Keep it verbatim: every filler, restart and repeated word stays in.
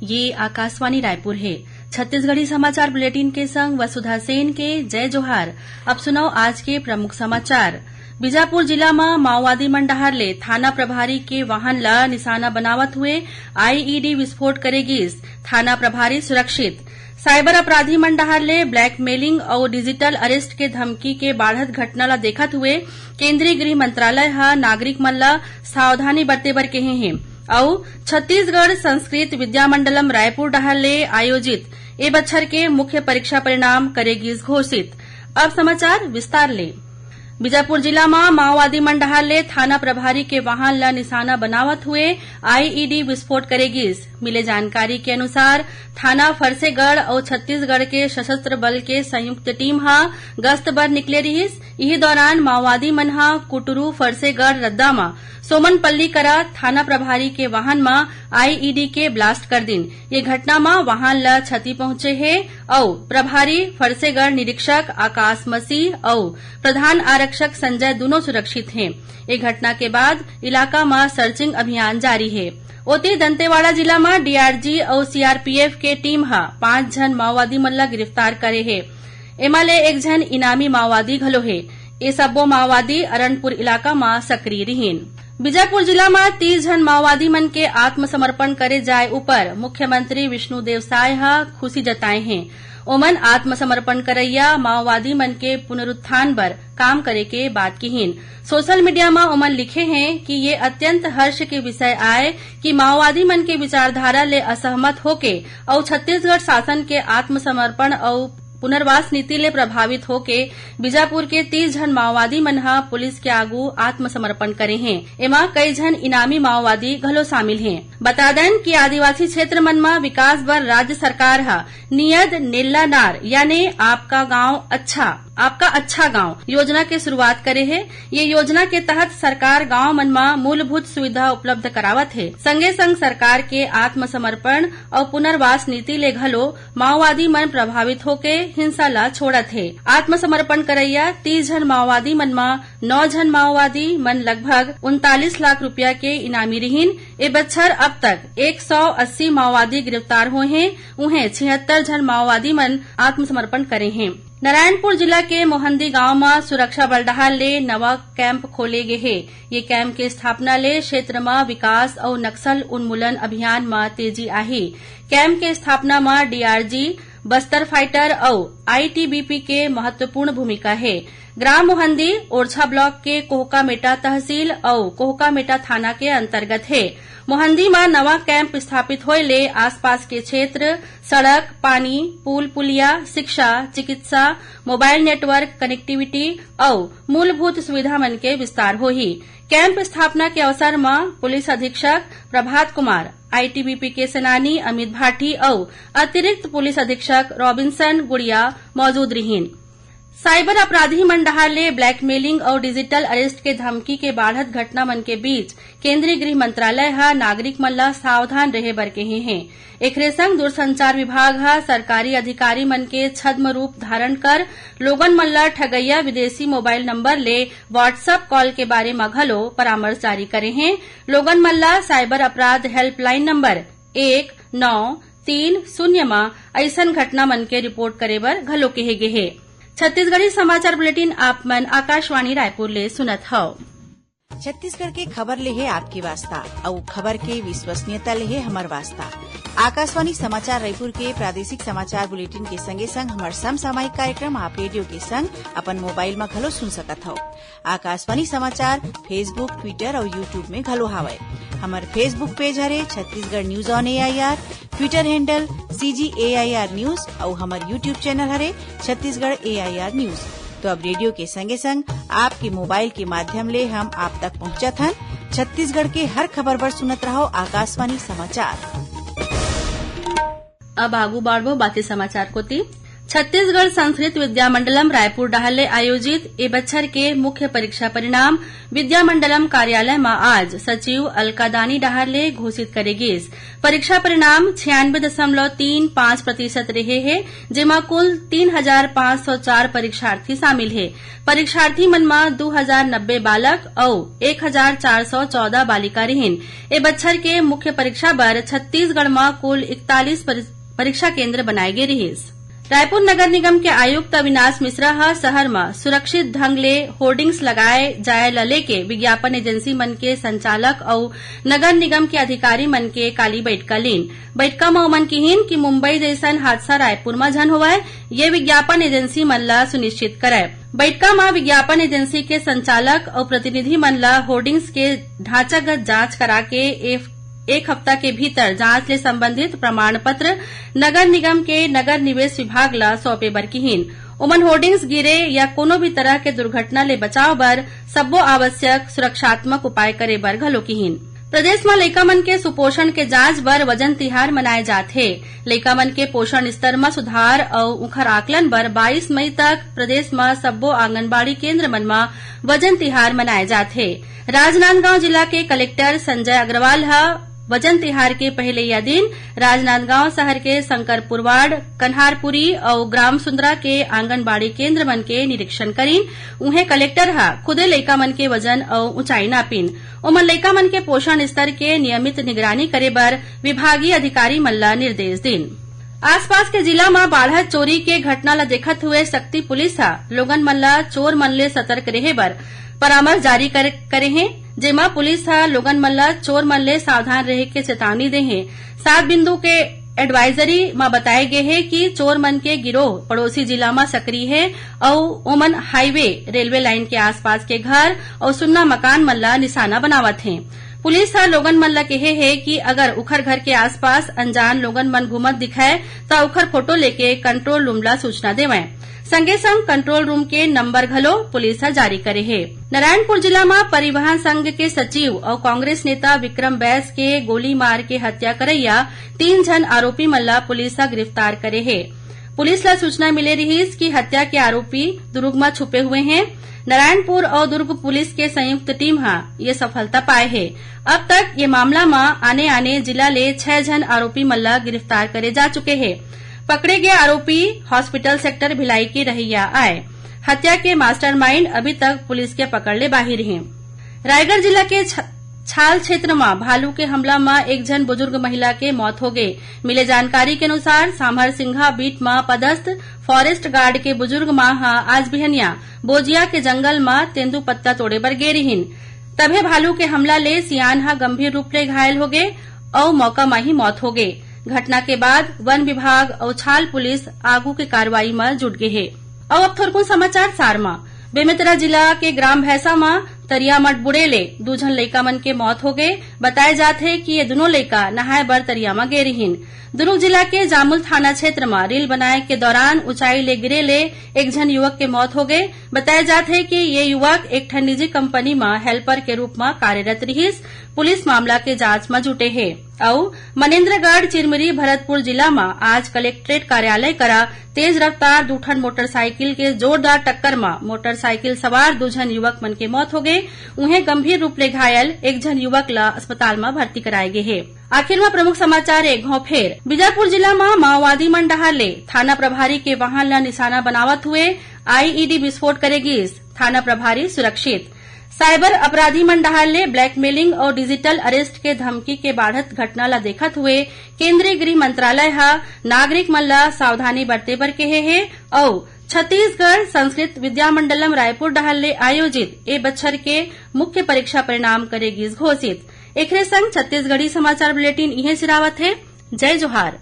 ये आकाशवाणी रायपुर हे। छत्तीसगढ़ी समाचार बुलेटिन के संग वसुधा सेन के जय जोहार। अब सुनव आज के प्रमुख समाचार। बीजापुर जिला म माओवादी मन डहार ले थाना प्रभारी के वाहन ल निशाना बनावत हुए आईईडी विस्फोट करे गिस, थाना प्रभारी सुरक्षित। साइबर अपराधी मन डहार ले ब्लैकमेलिंग अउ डिजिटल अरेस्ट के धमकी के बाढ़त घटना ल देखत हुए केंद्रीय गृह मंत्रालय ह नागरिक मन ल सावधानी बरते बर केहे हे। अउ छत्तीसगढ़ संस्कृत विद्यामंडलम रायपुर डहार ले आयोजित ए बछर के मुख्य परीक्षा परिणाम करे गिस घोषित। अब समाचार विस्तार ले। बीजापुर जिला म माओवादी मन डहार ले थाना प्रभारी के वाहन ल निशाना बनावत हुए आईईडी विस्फोट करे गिस। मिले जानकारी के अनुसार, थाना फरसेगढ़ अउ छत्तीसगढ़ के सशस्त्र बल के संयुक्त टीम ह गश्त बर निकले रिहिस। इही दौरान माओवादी मन ह कुटरू फरसेगढ़ रद्दा म सोमनपल्ली करा थाना प्रभारी के वाहन म आईईडी के ब्लास्ट कर दिन। ये घटना म वाहन ल क्षति पहुंचे हे अउ प्रभारी फरसेगढ़ निरीक्षक आकाश मसीह अउ प्रधान आरक्षक संजय दूनों सुरक्षित हे। ये घटना के बाद इलाका म सर्चिंग अभियान जारी हे। ओती, दंतेवाड़ा जिला म डीआरजी अउ सीआरपीएफ के टीम ह पांच झन माओवादी मन ल गिरफ्तार करे हे। एमा ले एक झन इनामी माओवादी घलो हे। ये सब्बो माओवादी अरनपुर इलाका म सक्रिय रिहिन। बीजापुर जिला म तीस झन माओवादी मन के आत्मसमर्पण करे जाय ऊपर मुख्यमंत्री विष्णुदेव साय ह खुशी जताए हे। ओमन आत्मसमर्पण करइया माओवादी मन के पुनरुत्थान बर काम करे के बात किहिन। सोशल मीडिया म ओमन लिखे हें कि ये अत्यंत हर्ष के विषय आय कि माओवादी मन के विचारधारा ले असहमत होके अउ छत्तीसगढ़ शासन के आत्मसमर्पण अउ पुनर्वास नीति ले प्रभावित होके बीजापुर के तीस झन माओवादी मन ह पुलिस के आगू आत्मसमर्पण करे हें। एमा कई झन इनामी माओवादी घलो शामिल हें। बता देन कि आदिवासी क्षेत्र मन म विकास बर राज्य सरकार ह नियद नेल्ला नार यानी आपका गांव अच्छा, आपका अच्छा गांव योजना के शुरुआत करे हे। ये योजना के तहत सरकार गांव मन म मूलभूत सुविधा उपलब्ध करावत हे। संगे संग सरकार के आत्मसमर्पण अउ पुनर्वास नीति ले घलो माओवादी मन प्रभावित होके हिंसा ला छोड़त हे। आत्मसमर्पण करइया तीस झन माओवादी मन म नौ झन माओवादी मन लगभग उनतालीस लाख रुपया के इनामी रिहिन। ए बछर अब तक एक सौ अस्सी माओवादी गिरफ्तार होए हें, उहें छिहत्तर झन माओवादी मन आत्मसमर्पण करे हें। नारायणपुर जिला के मोहंदी गांव म सुरक्षा बल डहार ले नवा कैंप खोले गे हे। ये कैंप के स्थापना ले क्षेत्र म विकास अउ नक्सल उन्मूलन अभियान म तेजी आही। कैंप के स्थापना म डीआरजी, बस्तर फाइटर अउ आईटीबीपी के महत्वपूर्ण भूमिका हे। ग्राम मोहंदी ओरछा ब्लॉक के कोहकामेटा तहसील अउ कोहकामेटा थाना के अंतर्गत हे। मोहंदी म नवा कैंप स्थापित होए ले आसपास के क्षेत्र, सड़क, पानी, पुल पुलिया, शिक्षा, चिकित्सा, मोबाइल नेटवर्क कनेक्टिविटी अउ मूलभूत सुविधा मन के विस्तार होही। कैंप स्थापना के अवसर म पुलिस अधीक्षक प्रभात कुमार, आईटीबीपी के सेनानी अमित भाटी अउ अतिरिक्त पुलिस अधीक्षक रॉबिन्सन गुड़िया मौजूद रिहिन। साइबर अपराधी मन डहार ले ब्लैकमेलिंग अउ डिजिटल अरेस्ट के धमकी के बाढ़त घटना मन के बीच केंद्रीय गृह मंत्रालय ह नागरिक मन ल सावधान रहे बर केहे हे। एखरे संग दूरसंचार विभाग ह सरकारी अधिकारी मन के छद्म रूप धारण कर लोगन मन ल ठगइया विदेशी मोबाइल नंबर ले WhatsApp कॉल के बारे म घलो परामर्श जारी करे हे। लोगन मन ल साइबर अपराध हेल्पलाइन नंबर एक नौ तीन शून्य म अइसन घटना मन के रिपोर्ट करे बर घलो केहे गे हे। छत्तीसगढ़ी समाचार बुलेटिन आप मन आकाशवाणी रायपुर ले सुनत हव। छत्तीसगढ़ के खबर ले हे आपके वास्ता, अउ खबर के विश्वसनीयता ले हे हमर वास्ता। आकाशवाणी समाचार रायपुर के प्रादेशिक समाचार बुलेटिन के संगे संग हमर समसामयिक कार्यक्रम आप रेडियो के संग अपन मोबाइल म घलो सुन सकत हव। आकाशवाणी समाचार Facebook, Twitter अउ YouTube में घलो हावय। हमर Facebook पेज हरे Chhattisgarh news on AIR, Twitter handle CG AIR news अउ हमर YouTube चैनल हरे छत्तीसगढ़ एआईआर न्यूज। तो अब रेडियो के संगे संग आपके मोबाइल के माध्यम ले हम आप तक पहुंचत हन। छत्तीसगढ़ के हर खबर बर सुनत रहव आकाशवाणी समाचार। अब आगू बाढ़बो बाकी समाचार कोती। छत्तीसगढ़ संस्कृत विद्यामंडलम रायपुर डहार ले आयोजित ए बछर के मुख्य परीक्षा परिणाम विद्यामंडलम कार्यालय म आज सचिव अलकादानी डहार ले घोषित करे गिस। परीक्षा परिणाम छियानबे दशमलव तीन पाँच प्रतिशत रहे हे, जेमा कुल तीन हजार पाँच सौ चार परीक्षार्थी शामिल हे। परीक्षार्थी मन म दू हजार नब्बे बालक अउ एक हजार चार सौ चौदह बालिका रिहिन। ए बछर के मुख्य परीक्षा बर छत्तीसगढ़ म कुल इकतालीस परि-, परीक्षा केंद्र बनाए गे रिहिस। रायपुर नगर निगम के आयुक्त अविनाश मिश्रा ह शहर म सुरक्षित ढंग ले होर्डिंग्स लगाए जाए ल लेके विज्ञापन एजेंसी मन के संचालक अउ नगर निगम के अधिकारी मन के काली बइठका लीन। बइठका म ओमन किहिन कि मुंबई जइसन हादसा रायपुर म झन होवय, ये विज्ञापन एजेंसी मन ल सुनिश्चित करय। बइठका म विज्ञापन एजेंसी के संचालक अउ प्रतिनिधि मन ल होर्डिंग्स के ढांचागत जांच करा के ए एक हफ्ता के भीतर जांच ले संबंधित प्रमाण पत्र नगर निगम के नगर निवेश विभाग ल सौंपे बर किहिन। ओमन होर्डिंग्स गिरे या कोनो भी तरह के दुर्घटना ले बचाव बर सब्बो आवश्यक सुरक्षात्मक उपाय करे बर घलो किहिन। प्रदेश म लइका मन के सुपोषण के जांच बर वजन तिहार मनाए जात हे। लइका मन के पोषण स्तर म सुधार अउ उंखर आकलन बर बाईस मई तक प्रदेश म सब्बो आंगनबाड़ी केंद्र मन म वजन तिहार मनाए जात हे। राजनांदगांव जिला के कलेक्टर संजय अग्रवाल ह वजन तिहार के पहिलइया दिन राजनांदगांव शहर के शंकरपुरवाड़, कन्हारपुरी अउ ग्राम सुंदरा के आंगनबाड़ी केंद्र मन के निरीक्षण करीन। उहें, कलेक्टर ह खुदे लइका मन के वजन अउ ऊंचाई नापिन। ओमन लइका मन के पोषण स्तर के नियमित निगरानी करे बर विभागीय अधिकारी मन ल निर्देश दीन। आसपास के जिला म बाढ़त चोरी के घटना ल देखत हुए सक्ती पुलिस ह लोगन मन ल चोर मन ले सतर्क रेहे बर परामर्श जारी कर, करे हे, जेमा पुलिस ह लोगन मन ल चोर मन ले सावधान रहे के चेतावनी दे हे। सात बिंदु के एडवाइजरी म बताए गे हे कि चोर मन के गिरोह पड़ोसी जिला म सक्रिय हे अउ ओमन हाईवे, रेलवे लाइन के आसपास के घर अउ सुन्ना मकान मन ल निशाना बनावत हे। पुलिस ह लोगन मन ल केहे हे कि अगर उखर घर के आसपास अनजान लोगन मन घूमत दिखय, त उखर फोटो लेके कंट्रोल रूम ल सूचना देवय। संगे संग कंट्रोल रूम के नंबर घलो पुलिस ह जारी करे हे। नारायणपुर जिला म परिवहन संघ के सचिव अउ कांग्रेस नेता विक्रम बैस के गोली मार के हत्या करइया तीन झन आरोपी मन ल पुलिस ह गिरफ्तार करे हे। पुलिस ल सूचना मिले रिहिस कि हत्या के आरोपी दुर्ग म छुपे हुए हें। नारायणपुर अउ दुर्ग पुलिस के संयुक्त टीम ह ये सफलता पाए हे। अब तक ये मामला म आने-आने जिला ले छह झन आरोपी मन ल गिरफ्तार करे जा चुके हे। पकड़े गे आरोपी हॉस्पिटल सेक्टर भिलाई के रहइया आय। हत्या के मास्टरमाइंड अभी तक पुलिस के पकड़ ले बाहिर हे। रायगढ़ जिला के छ-, छाल क्षेत्र म भालू के हमला म एक झन बुजुर्ग महिला के मौत हो गे। मिले जानकारी के अनुसार, सांभर सिंघा बीट म पदस्थ फॉरेस्ट गार्ड के बुजुर्ग मां ह आज बिहनिया बोजिया के जंगल म तेंदू पत्ता तोड़े बर गे रिहिन। तभे भालू के हमला ले सियान ह गंभीर रूप ले घायल हो गे अउ मौका म ही मौत हो गे। घटना के बाद वन विभाग अउ छाल पुलिस आगू के कार्रवाई म जुट गे हे। अउ अब थोरकुन समाचार सार म। बेमेतरा जिला के ग्राम भैंसा म तरिया म बुड़े ले दू झन लइका मन के मौत हो गे। बताए जात हे कि ये दुनों लइका नहाए बर तरिया म गे रिहिन। दुर्ग जिला के जामुल थाना क्षेत्र म रील बनाए के दौरान ऊंचाई ले गिरे ले एक झन युवक के मौत हो गे। बताए जात हे कि ये युवक एक ठन निजी कंपनी म हेल्पर के रूप म कार्यरत रिहिस। पुलिस मामला के जांच म जुटे हे। अउ मनेंद्रगढ़ चिरमिरी भरतपुर जिला म आज कलेक्ट्रेट कार्यालय करा तेज रफ्तार दू ठन मोटरसाइकिल के जोरदार टक्कर म मोटरसाइकिल सवार दू झन युवक मन के मौत हो गे। उहें, गंभीर रूप ले घायल एक झन युवक ल अस्पताल म भर्ती कराए गे हे। आखिर म प्रमुख समाचार एक घौं फेर। बीजापुर जिला म माओवादी मन डहार ले थाना प्रभारी के वाहन ल निशाना बनावत हुए आईईडी विस्फोट करे गिस, थाना प्रभारी सुरक्षित। साइबर अपराधी मन डहार ले ब्लैकमेलिंग अउ डिजिटल अरेस्ट के धमकी के बाढ़त घटना ल देखत हुए केंद्रीय गृह मंत्रालय ह नागरिक मन ल सावधानी बरते बर केहे हे अउ छत्तीसगढ़ संस्कृत विद्यामंडलम रायपुर डहार ले आयोजित ए बछर के मुख्य परीक्षा परिणाम करे गिस घोषित। एखरे संग छत्तीसगढ़ी समाचार बुलेटिन इहें सिरावत हे। जय जोहार।